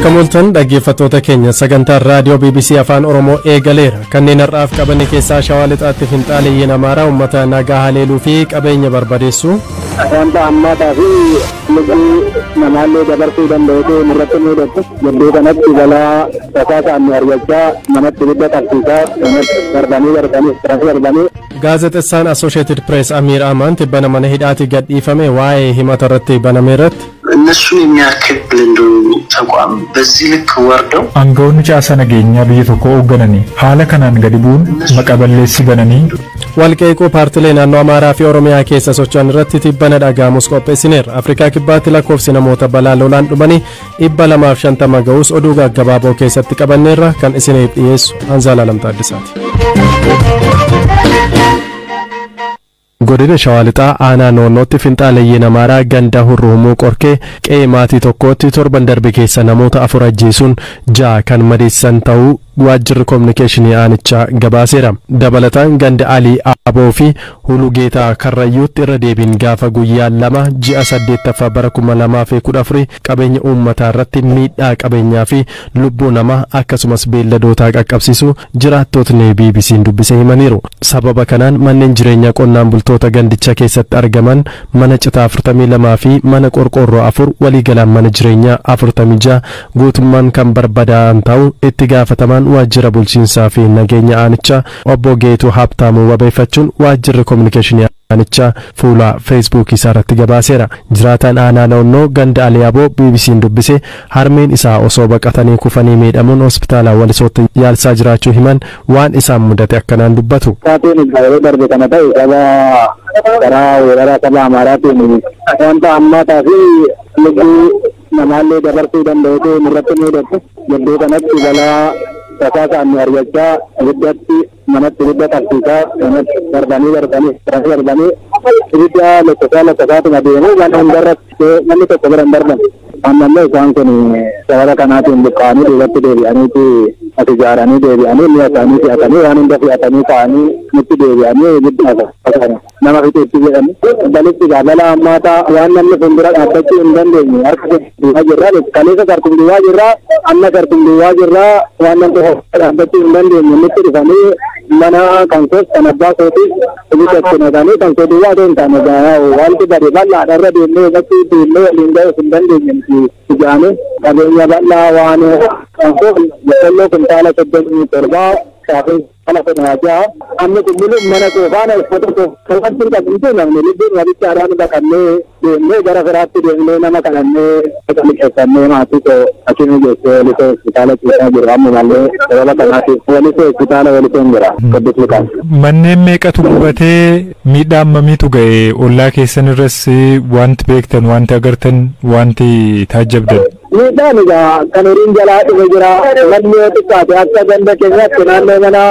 Akka mul'atan dhaggeeffattoota keenya, sagantaan raadiyoo BBC Afaan Oromoo eegaleera. Kanneen har'aaf qabanne keessaa, Shawaa Lixaatti finxaaleeyyiin Amaaraa uummata nagaa haleeluu fi qabeenya barbadeessu. Wanta hammaataa fi lubbuu namaallee dabarsuu danda'utu nurratti mudatu. Gidduu kanatti balaa tasaa nu argachaa, namatti ibidda qabsiisaa, namatti darbanii darbanii darbanii. Gaazexessaan Associated Press Amiir Amaan tibbana mana hidhaatii gadhiifame waa'ee himata irratti baname irratti. እነሱን የሚያክል እንደው ተቋም በዚህ ልክ ወርደው Aangawoonni caasaa nageenyaa biyya tokko hooggananii haala kanaan gadi bu'uun maqaballeessi bananii Walqeequu paartilee naannoo Amaaraa fi Oromiyaa keessa socho'an irratti tibbana dhaga'amus qopheessineerra. Afrikaa Kibbaatti lakkoofsi namoota balaa lolaan dhumanii 250 ga'us oduu gaggabaaboo keessatti qabanneerra. Kan isiniif dhiyeessu Anzaalaa Lamtaaddisaati. Godina Shawaa Lixaa aanaa Noonnootti finxaaleeyyiin Amaaraa ganda Hurruumuu Qorkee qe'ee maatii tokkootti torban darbe keessa namoota afur ajjeesuun ja'a kan madeessan ta'uu waajjirri koominikeeshinii aanichaa gabaaseera. Dabalataan ganda Alii Aboo fi Hulugeetaa Karrayyuutti irra deebiin gaafa guyyaa 2 ji'a 8ffaa bara 2014 qabeenya uummataa irratti miidhaa qabeenyaa fi lubbuu namaa akkasumas beelladootaa qaqqabsiisu jiraattotni BBC'n dubbise himaniiru. Sababa kanaan manneen jireenyaa qonnaan bultoota gandicha keessatti argaman mana citaa 42 fi mana qorqoorroo 4, waliigalaan mana jireenyaa 46 guutummaan kan barbadaa'an ta'uu itti gaafatamaan waajjira bulchiinsaa fi nageenya aanichaa obbo Geetuu Habtaamuu wabeeffachuun waajjirri koominikeeshinii aanichaa fuula Feesbuukii isaa irratti gabaaseera. Jiraataan aanaa Noonnoo ganda Aliyaaboo BBC'n dubbise harmeen isaa osoo baqatanii kufanii miidhamuun hospitaala Walisootti yaalsaa jiraachuu himan, waan isaan mudate akkanaan dubbatu. Taateen yeroo darbe kana ta'e saba karaa weerara saba Amaaraatiin wanta hammaataa fi lubbuu namaallee dabarsuu danda'utu nurratti mudatu. Gidduu kanatti balaa tasaa nu argachaa, ibiddatti manatti ibidda qabsiisaa, namatti darbanii darbanii darbanii ibidda lokkosaa lokkosaatuma deemu, mana hundarratti, namni tokko bira hin darban. Ammallee isaan kun sababa kanaatiin buqqa'anii duubatti deebi'aniiti as ijaaranii deebi'anii mi'a isaanii fe'atanii, waan hunda fe'atanii ka'anii nutti deebi'anii ibidda nama fixuutti jedhani. Balitti gaa balaa hammaataa waan namni fuuldura dhaabbachuu hin dandeenye harka duwwaa jirra. Kaleessa sarkum duwwaa jirra, amma sarkum duwwaa jirra. Waan namni dhaabbachuu hin dandeenye nutti dhufanii mana kan koos, kan abbaa kootis ibidda itti naqanii, kan koo duwwaa otoo hin taane wanti bade bal'aadha, irra deemnee irratti deemnee waliin ga'uuf hin dandeenye nuti ijaanii qabeenya bal'aa. Waan kan koo boqqolloo kuntaala 37, xaafii 16,000. Amma kun mana koo faana, uffata koo kan wanti hin qabne, namni lubbuun walitti baqannee deemnee gara firaatti deemnee nama kadhannee liqeeffannee maatii koo hakimii geessee Walisoo hospitaala ciisaa jiru. Amma mallee sababa kanaatiif Walisoo hospitaala Walisoon jira, Qoddis Luqaas. Manneen meeqatu gubatee? Miidhaa hammamiitu ga'e? Ollaa keessan irras wanti beektan, wanti agartan, wanti taajjabdan? Miidhaan egaa kan horiin jalaa dhufe jira. Manni yoo xiqqaate akka ganda keenyaatti naannoo mana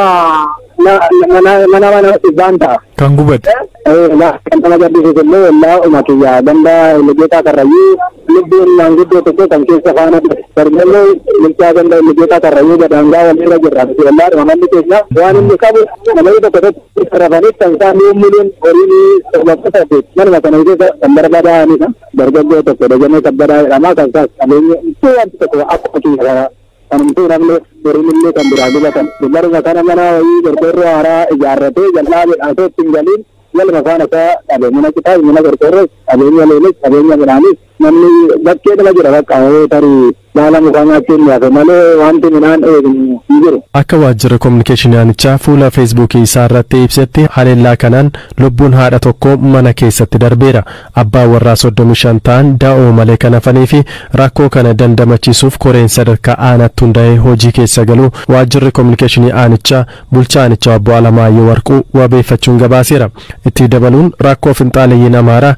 100n ta'a. Kan gubate? Kan nama gaddisiisu illee ollaa uma kiyyaa ganda Ligeetaa Karrayyuu lubbuun maanguddoo tokko kan keessa faana dhufe. Dargaggoo bulchaa ganda Ligeetaa Karrayyuu gadaangaa walirra jirra. Ollaadhuma manni keenya waan inni qabu namoonni tokko tokko rafaniif kan isaan muummuun horiin 7, 8 manuma kana keessa kan barbadaa'anidha. Dargaggoo tokko Dajanee Kabbadaa jedhama, kan isaas qabeenya wanti tokko akkuma kiyya kana kanumtuu namni horiin illee kan biraa gubatan. Baruma kana mana wayii qorqoorroo haaraa ijaarratee jal'aa midhaasoo ittiin galiin waluma faana isaa dhabe. Mana citaa, mana qorqoorroo, qabeenya leenis, qabeenya midhaanis, namni bakkee dhuma jira, bakka tarii baala mukaa nyaachuun yaafe malee wanti midhaan eegnu hin jiru. Akka waajjirri koominikeeshinii aanichaa fuula Feesbuukii isaa irratti ibsetti, haleellaa kanaan lubbuun haadha tokko mana keessatti darbeera. Abbaa warraa 35 ta'an da'oo malee kan hafanii fi rakkoo kana dandamachiisuuf koreen sadarkaa aanaatti hundaa'ee hojii keessa galuu waajjirri koominikeeshinii aanichaa bulchaa aanichaa obbo Alamaayyoo Warquu wabeeffachuun gabaaseera. Itti dabaluun rakkoo finxaaleeyyiin Amaaraa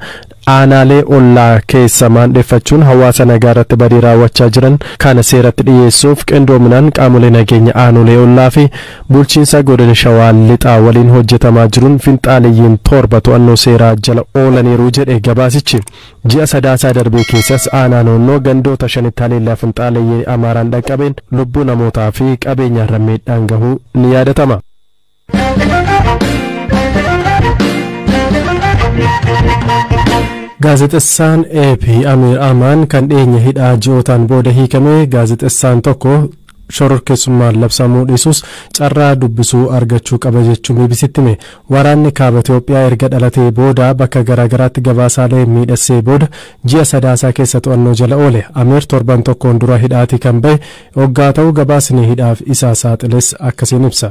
aanaalee ollaa keessa maandheeffachuun hawaasa nagaa irratti badii raawwachaa jiran kana seeratti dhiyeessuuf qindoominaan qaamolee nageenya aanolee ollaa fi bulchiinsa godina Shawaa Lixaa waliin hojjetamaa jiruun finxaaleeyyiin 7 to'annoo seeraa jala oolaniiru jedhe gabaasichi. Ji'a Sadaasaa darbee keessas aanaa Noonnoo gandoota shanitti haleellaa finxaaleeyyii Amaaraan dhaqqabeen lubbuu namootaa fi qabeenya irra miidhaan gahuu ni yaadatama. Gaazexessaan AP Amir Amaan kan dhiyeenya hidhaa ji'ootaan booda hiikame gaazexessaan tokko shororkeessummaan labsamuu dhiisus carraa dubbisuu argachuu qaba jechuun BBCtti hime. Waraanni kaaba Itoophiyaa erga dhalatee booda bakka garaagaraatti gabaasaalee miidhassee booda ji'a Sadaasaa keessa to'annoo jala oole. Amir torban tokkoon dura hidhaatii kan bahe hoggaa ta'u, gabaasni hidhaaf isaa saaxiles akkasiin ibsa.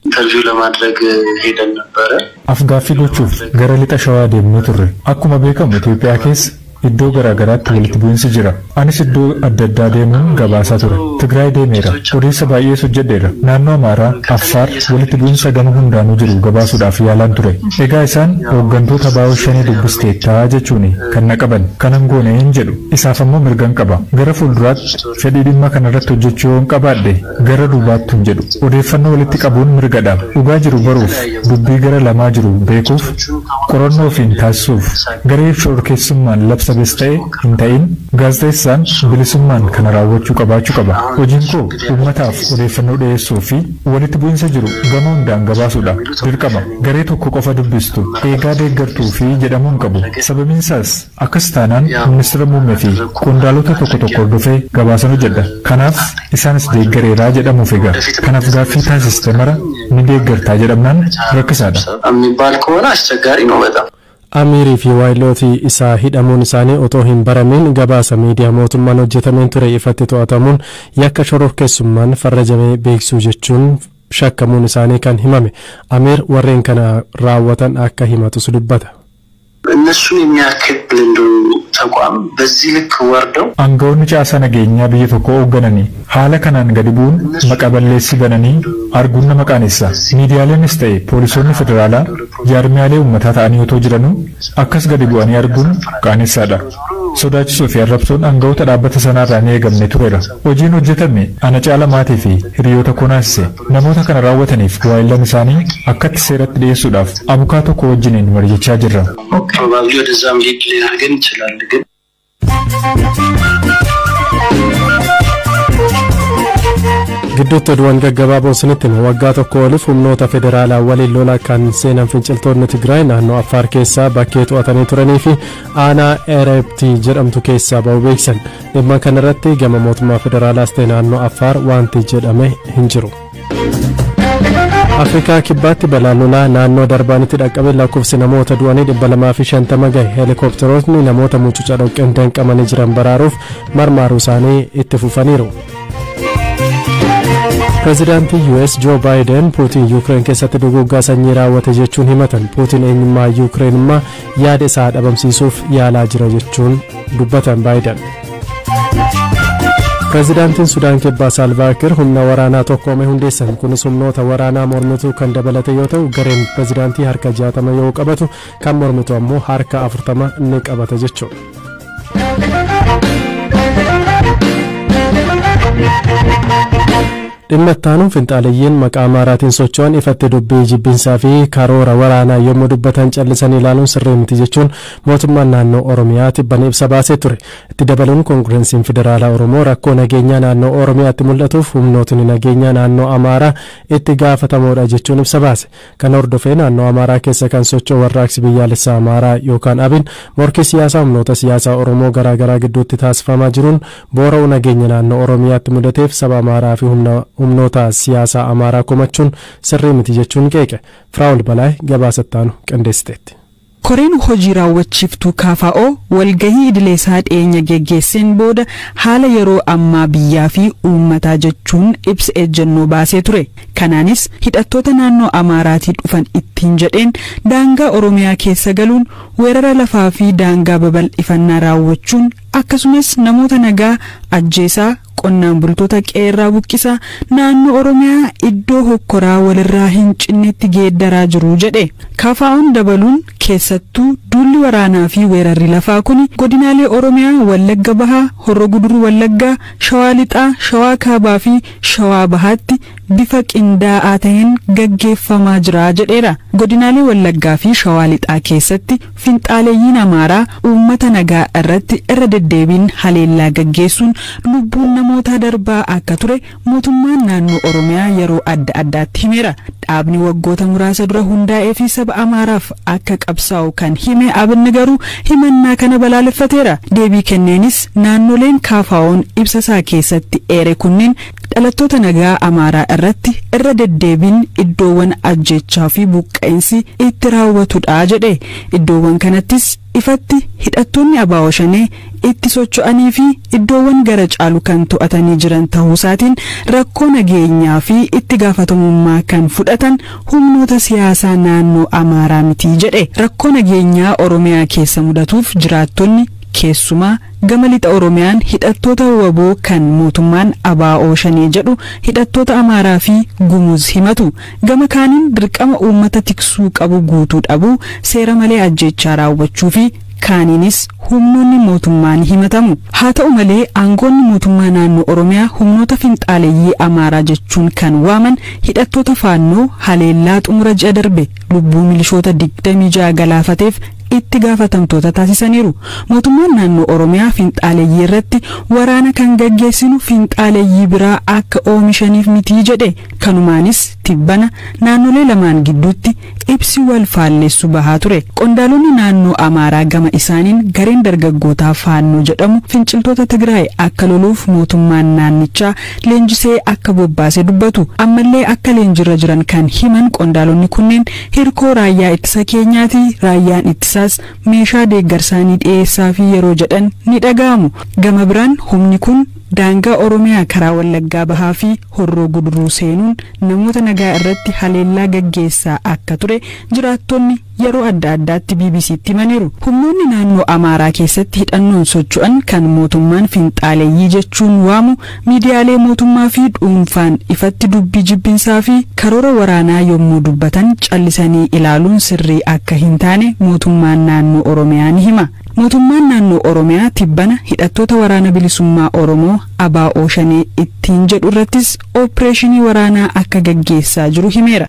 ኢንተርቪው ለማድረግ ሄደን ነበረ። Afgaaffii gochuuf gara Lixa Shawaa deemnee turre. Akkuma beekamu Itoophiyaa keessa iddoo garaagaraatti walitti bu'insi jira. Anis iddoo adda addaa deemuun gabaasaa ture. Tigraay deemeera. Odeessa baay'ees hojjedheera. Naannoo Amaaraa, Affaar walitti bu'insa gama hundaanuu jiru gabaasuudhaaf yaalaan ture. Egaa isaan hooggantoota baay'oo shanii dubbisteettaa jechuun kan na qaban. Kanan goone hin jedhu. Isaaf ammoo mirgan qaba. Gara fuulduraatti fedhii dhimma kanarratti hojjechuu yoon qabaadhe gara duubaatti hin jedhu. Odeeffannoo walitti qabuun mirgadha. Dhugaa jiru baruuf, dubbii gara lamaa jiru beekuuf, qorannoo ofiin taasisuuf, garee shororkeessummaan labsames ta'e hin ta'in gaazexeessaan bilisummaan kana raawwachuu qabaachuu qaba. Hojiin koo uummataaf odeeffannoo dhiyeessuu fi walitti bu'insa jiru gama hundaan gabaasuudha. Dirqama garee tokko qofa dubbistu eegaa deeggartuu fi jedhamuu hin qabu. Sababiin isaas akkas taanaan ministeera muummee fi qondaalota tokko tokko hordofee gabaasan hojjedha. Kanaaf isaanis deeggareeraa jedhamuuf egaa. Kanaaf gaaffii taasiste mara ni deeggartaa jedhamnaan rakkisaadha. የሚባል ከሆነ አስቸጋሪ ነው በጣም። Amiirii fi waayilootii isaa hidhamuun isaanii otoo hin baramin gabaasa miidiyaa mootummaan hojjetameen ture ifatti to'atamuun yakka shororkeessummaan farrajamee beeksisuu jechuun shakkamuun isaanii kan himame. Amiir warreen kana raawwatan akka himatus dubbata. እነሱን የሚያክል እንደው ተቋም በዚህ ልክ ወርደው Aangawoonni caasaa nageenyaa biyya tokko hooggananii haala kanaan gadi bu'uun maqa balleessi bananii arguun nama qaanessa. Miidiyaaleenis ta'e poolisoonni federaalaa jaarmiyaalee uummataa ta'anii otoo jiranuu akkas gadi bu'anii arguun qaanessaadha. Sodaachisuu fi arrabsoon aangawoota dhaabbata sanaarraa hin eegamne tureera. Hojiin hojjetame ana caala maatii fi hiriyoota koo naasise. Namoota kana raawwataniif waayillan isaanii akkatti seeratti dhiyeessuudhaaf abukaa tokko wajjiniin mari'achaa jirra. ፕሮባብሊ ወደዛም ሊድ ሊያደርገን ይችላል ግን Gidduutti oduuwwan gaggabaaboo isinitti hima. Waggaa tokko oliif humnoota federaalaa waliin lola kan seenan finciltoonni Tigraay naannoo Affaar keessaa bakkee to'atanii turanii fi aanaa Erebtii jedhamtu keessaa ba'uu beeksisan. Dhimma kanarratti gama mootummaa federaalaas ta'e naannoo Affaar wanti jedhame hin jiru. Afrikaa Kibbaatti balaan lolaa naannoo Darbaanitti dhaqqabe lakkoofsi namoota du'anii 250 gahe. Heelikoopterootni namoota mucuca dhoqqeen danqamanii jiran baraaruuf marmaaruu isaanii itti fufaniiru. Pireezidaantii US Joo Baayiden Puutiin Yuukireen keessatti duguuggaa sanyii raawwate jechuun himatan. Puutiin eenyummaa Yuukireenummaa yaada isaa dhabamsiisuuf yaalaa jira jechuun dubbatan Baayiden. Pireezidaantiin Sudaan Kibbaa Saalvaakiir humna waraanaa tokkoome hundeessan. Kunis humnoota waraanaa mormituu kan dabalate yoo ta'u, gareen pireezidaantii harka 60 yoo qabatu, kan mormitu ammoo harka 40 ni qabata jechuudha. Dhimma itti aanuun, finxaaleyyiin maqaa Amaaraatiin socho'an ifatti dubbii jibbinsaa fi karoora waraanaa yommuu dubbatan callisanii ilaaluun sirrii miti jechuun mootummaan naannoo Oromiyaa tibbana ibsa baasee ture. Itti dabaluun Koongireesiin Federaalaa Oromoo rakkoo nageenyaa naannoo Oromiyaatti mul'atuuf humnootni nageenyaa naannoo Amaaraa itti gaafatamoodha jechuun ibsa baase. Kana hordofee naannoo Amaaraa keessa kan socho'u Warraaqsi Biyyaalessaa Amaaraa yookaan ABIN morkii siyaasaa humnoota siyaasaa Oromoo garaagaraa gidduutti taasifamaa jiruun boora'uu nageenya naannoo Oromiyaatti mudateef saba Amaaraa fi humnoota siyaasaa Amaaraa komachuun sirrii miti jechuun qeeqe. Firaa'ol Balaay gabaasa ittaanu qindeessiteetti. Koreen hojii raawwachiiftuu KFO walgahii idilee isaa dhiyeenya geggeesseen booda haala yeroo ammaa biyyaa fi uummataa jechuun ibsa ejjennoo baasee ture. Kanaanis hidhattoota naannoo Amaaraatii dhufan ittiin jedheen daangaa Oromiyaa keessa galuun weerara lafaa fi daangaa babal'ifannaa raawwachuun, akkasumas namoota nagaa ajjeesaa, qonnaan bultoota qeerraa buqqisaa, naannoo Oromiyaa iddoo hokkoraa walirraa hin cinnetti geeddaraa jiru jedhe. KFO'n dabaluun keessattuu duulli waraanaa fi weerarri lafaa kun godinaalee Oromiyaa Wallagga Bahaa, Horro Guduruu Wallaggaa, Shawaa Lixaa, Shawaa Kaabaa fi Shawaa Bahaatti bifa qindaa'aa ta'een gaggeeffamaa jira jedheera. Godinaalee Wallaggaa fi Shawaa Lixaa keessatti finxaaleeyyiin Amaaraa uummata nagaa irratti irra deddeebiin haleellaa gaggeessuun lubbuun namoota darbaa akka ture mootummaan naannoo Oromiyaa yeroo adda addaatti himeera. Dhaabni waggoota muraasa dura hundaa'ee fi saba Amaaraaf akka qabsaa'u kan hime Abin garuu himannaa kana balaaleffateera. Deebii kenneenis naannoleen KFO'n ibsa isaa keessatti eere kunneen dhalattoota nagaa Amaaraa irratti irra deddeebiin iddoowwan ajjechaa fi buqqa'insi itti raawwatudha jedhe. Iddoowwan kanattis ifatti hidhattoonni ABO Shanee itti socho'anii fi iddoowwan gara caalu kan to'atanii jiran ta'uu isaatiin rakkoo nageenyaa fi itti gaafatamummaa kan fudhatan humnoota siyaasaa naannoo Amaaraa miti jedhe. Rakkoo nageenyaa Oromiyaa keessa mudatuuf jiraattonni keessumaa gama lixa Oromiyaan hidhattoota WBO kan mootummaan ABO Shanee jedhu hidhattoota Amaaraa fi Gumuz himatu. Gama kaaniin dirqama uummata tiksuu qabu guutuu dhabuu, seera malee ajjechaa raawwachuu fi kaaniinis humnoonni mootummaa ni himatamu. Haa ta'u malee aangoonni mootummaa naannoo Oromiyaa humnoota finxaaleeyyii Amaaraa jechuun kan waaman hidhattoota Faannoo haleellaa xumura ji'a darbe lubbuu milishoota 26 galaafateef itti gaafatamtoota taasisaniiru. Mootummaan naannoo Oromiyaa finxaaleeyyii irratti waraana kan gaggeessinu finxaaleeyyii biraa akka oomishaniif mitii jedhe. Kanumaanis tibbana naannolee lamaan gidduutti ibsi wal faallessu bahaa ture. Qondaalonni naannoo Amaaraa gama isaaniin gareen dargaggootaa Faannoo jedhamu finciltoota Tigraay akka loluuf mootummaan naannichaa leenjisee akka bobbaase dubbatu. Ammallee akka leenjirra jiran kan himan qondaalonni kunneen hirkoo raayyaa ittisa keenyaati, raayyaan ittisaas meeshaa deeggarsaanii dhiyeessaa fi yeroo jedhan ni dhaga'amu. Gama biraan humni kun daangaa Oromiyaa karaa Wallaggaa Bahaa fi Horroo Guduruu seenuun namoota nagaa irratti haleellaa gaggeessaa akka ture jiraattonni yeroo adda addaatti BBCtti himaniiru. Humnoonni naannoo Amaaraa keessatti hidhannoon socho'an kan mootummaan finxaaleeyyii jechuun waamu miidiyaalee mootummaa fi dhuunfaan ifatti dubbii jibbinsaa fi karoora waraanaa yommuu dubbatan callisanii ilaaluun sirrii akka hin taane mootummaan naannoo Oromiyaa ni hima. Mootummaan naannoo Oromiyaa tibbana hidhattoota waraana bilisummaa Oromoo ABO Shanee ittiin jedhu irrattis opereeshinii waraanaa akka gaggeessaa jiru himeera.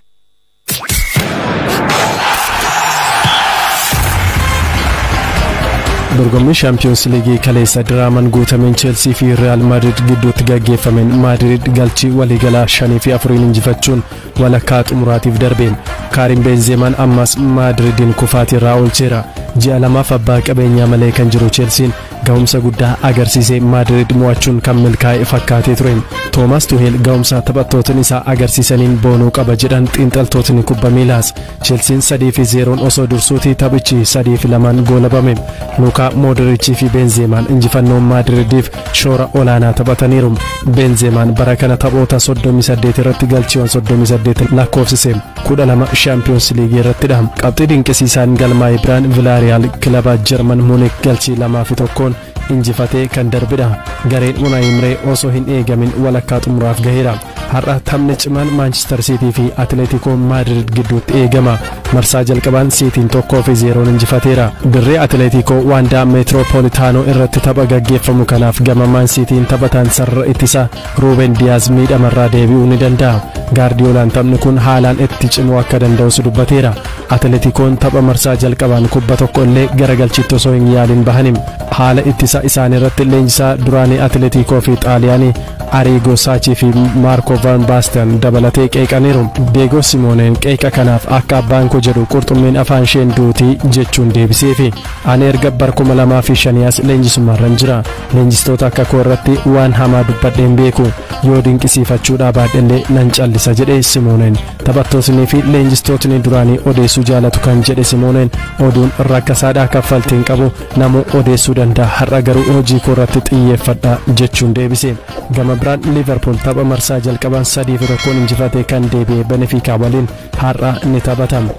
Dorgommii Shaampiyoons Liigii kaleessa diraamaan guutameen Cheelsii fi Real Madrid gidduutti gaggeeffameen Madrid galchii waliigalaa 5-4 injifachuun walakkaa xumuraatiif darbeen. Karim Benzeemaan ammas Madridiin kufaatii irraa oolcheera. Ji'a lamaaf abbaa qabeenyaa malee kan jiru Cheelsiin ga'umsa guddaa agarsiisee Madrid mo'achuun kan milkaa'e fakkaatee ture. Toomaas Tuheel ga'umsa taphattootni isaa agarsiisaniin boonuu qaba jedhan xiinxaltootni kubba miilaas. Cheelsiin 3-0 osoo dursuutii taphichi 3-2 goolabame. Luka Modric fi Benzeemaan injifannoo Madridiif shoora olaanaa taphataniiru. Benzeemaan bara kana taphoota 38 irratti galchiiwwan 38 lakkoofsise. 12 Shaampiyoons Liigii irrattidha. Qabxii dinqisiisaan galmaa'e biraan Villarreal kilaba Jarman Munich galchii 2-1 injifatee kan darbidha. Gareen Unai Emery osoo hin eegamin walakkaa xumuraaf gaheera. Har'a taphni cimaan Manchester City fi Atletico Madrid gidduutti eegama. Marsaa jalqabaan Cityin 1-0 injifateera. Dirree Atletico Wanda Metropolitano irratti tapha gaggeeffamu kanaaf gama Man Cityin taphataan sarara ittisa Ruben Diaz miidhamarraa deebi'uu ni danda'a. Gaardiyoolaan taphni kun haalaan itti cimuu akka danda'us dubbateera. Atleticoon tapha marsaa jalqabaan kubba tokko illee garagalchitti osoo hin yaalin bahanim. Haala ittisa isaanii irratti leenjisaa duraanii Atletico fi Xaaliyaanii Arrigo Sacchi fi Marco van Basten dabalatee qeeqaniiru. Diego Simeoneen qeeqa kanaaf akka abbaan koo jedhu qurxummiin afaan isheen duutii jechuun deebiseefi. Ani erga bara 2005 as leenjisummaarran jira. Leenjistoota akka koo irratti waan hamaa dubbadheen beeku. Yoo dinqisiifachuudhaa baadhellee nan callisa jedhe Simooneen. Taphattootni fi leenjistootni duraanii odeessuu jaalatu kan jedhe Simooneen oduun rakkasaadhaa kaffaltiin qabu namuu odeessuu danda'a. Har'a garuu hojii koo irratti xiyyeeffadha jechuun deebise. Gama biraan Liverpool tapha marsaa jalqabaan 3-1 injifatee kan deebi'e Benfica waliin har'a ni taphatama.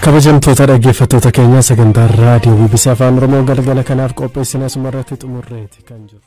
Kabajamtoota dhaggeeffattoota keenyaa sagantaa raadiyoo BBC Afaan Oromoo galgala kanaaf qopheessine asuma irratti xumurreeti kan jiru.